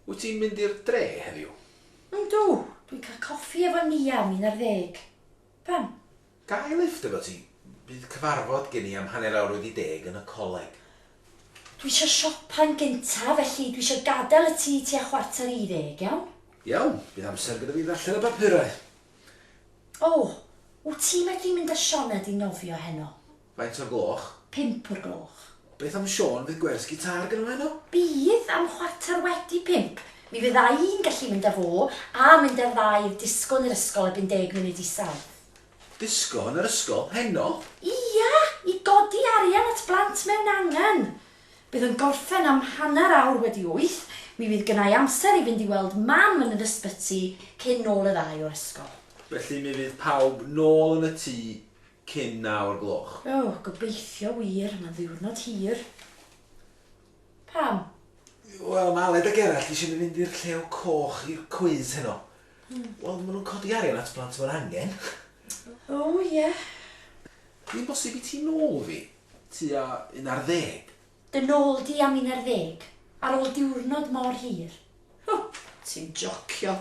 Wyt ti'n mynd i'r dre heddiw? Yndw, dwi'n cael coffi efo Nia am 11. Pam? Ga i lifft efo ti? Bydd cyfarfod gen i am 10:30 yn y coleg. Dwi isio siopa'n gynta, felly dwi isio gadael y tŷ tua 9:45, iawn? Iawn, bydd amser gyda fi ddarllen y papurau. O, wyt ti'n medru mynd â Sioned i nofio heno? Faint o'r gloch? 5 o'r gloch. Beth am Siôn, fydd gwers gitâr gyda fo heno? Bydd, am 5:15. Mi fydda i'n gallu mynd â fo a mynd â'r ddau i'r disgo yn yr ysgol erbyn 6:50. Disgo yn yr ysgol? Heno? Ia, i godi arian at blant mewn angen. Bydd yn gorffen am 8:30, mi fydd gynna i amser i fynd i weld mam yn yr ysbyty cyn nôl y ddau o'r ysgol. Felly mi fydd pawb nôl yn y tŷ cyn 9 o'r gloch? O, gobeithio wir, mae'n ddiwrnod hir. Pam? Wel, mae Aled ac eraill eisiau mi fynd i'r Llew Coch i'r cwis heno. Wel, maen nhw'n codi arian at blant mewn angen. O, ie. Ddim bosib i ti nôl fi tua 11? Dy nôl di am 11, ar ôl diwrnod mor hir. Hw, ti'n jocio.